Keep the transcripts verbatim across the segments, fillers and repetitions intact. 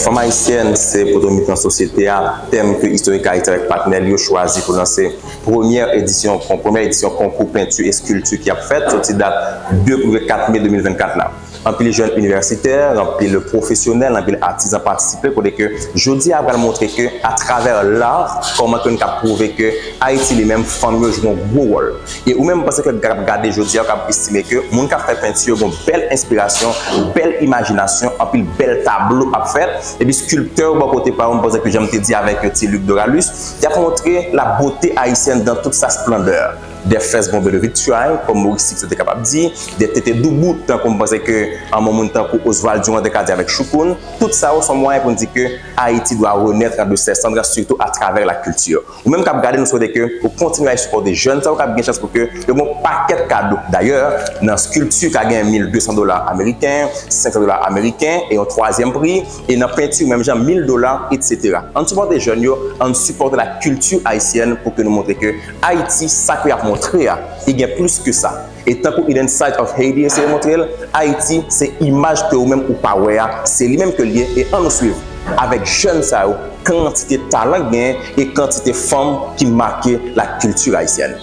Fanm ayisyèn se pwotomitan sosyete a, tèm ke Istorik Ayiti avèk patnè l yo chwazi pou lanse premyè edisyon, premyè edisyon konkou penti eskilti ki ap fèt soti dat de pou rive kat me de mil vennkat la. Anpil jèn inivèsitè, anpil pwofesyonèl, anpil atizan patisipe, kote ke jodi a pral montre ke atravè lar, kòman ke nou ka pwouve ke Ayiti li menm, fanm yo jwe yon gwo wòl. E ou menm, m panse ke k ap gade jodi a, w ka estime ke moun k ap fè penti yo gen bèl enspirasyon, bèl imajinasyon, anpil bèl tablo ap fèt. Epi skilptè yo bò kote pa yo, m panse ke jan m te di avèk yo, ti Luc Doralus, y ap montre la beauté haïtienne dans toute sa splendeur. Des fesses bombées de victoire, kòm Maurice Six te kapab di, des tétés doubout, tankou m panse ke yon moun tankou Oswald Durand te ka di avèk Choukoun. Tout sa yo se yon mwayen pou n di ke Haïti doit renaître de ses cendres, surtout à travers la culture. Ou menm k ap gade, nou swete ke ou kontinye al sipòte jèn sa yo k ap gen chans pou ke yo gen yon pakèt kado. Dayè, nan skilti ka gen mil de san dola ameriken, senk san dola ameriken, e yon twazyèm pri, e nan penti, menm jan, mil dola, etsetera. Ann sipòte jèn yo, ann sipòte la kilti ayisyèn pou ke nou montre ke Ayiti, sa ke y ap montre a, li gen plis ke sa. E tankou Hidden Side of Haiti eseye montre l, Ayiti se imaj ke ou menm ou pa wè a, se li menm ke l ye, e ann nou swiv avèk jèn sa yo, kantite talan k genyen e kantite fanm ki make la kilti ayisyèn.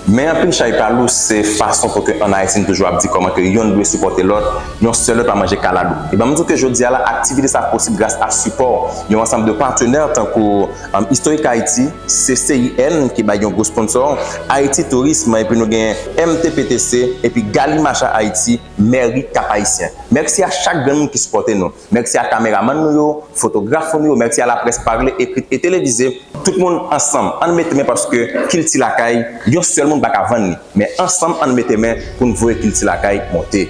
Men anpil chay pa lou, se fason pou ke ann Ayiti n toujou ap di kòman ke yonn dwe sipòte lòt, yon sèl lòt pa manje kalalou. E ban m di w ke jodi a la, aktivite sa posib gras a sipò yon ansanm de patenè tankou, um, Istorik Ayiti, C C I N ki bay yon gwo sponsò, Ayiti Tourism, epi nou gen M T P T C, epi Galimacha Ayiti, Mèri Kap Ayisyen. Mèsi a chak grenn moun ki sipòte nou. Mèsi a kameramann nou yo, fotograf nou yo, mèsi a laprès pale, ekri e televize. Tout moun ansanm, ann mete men paske kilti lakay, yon sèl moun pa ka vann li. Men ansanm, ann mete men pou n voye kilti lakay monte.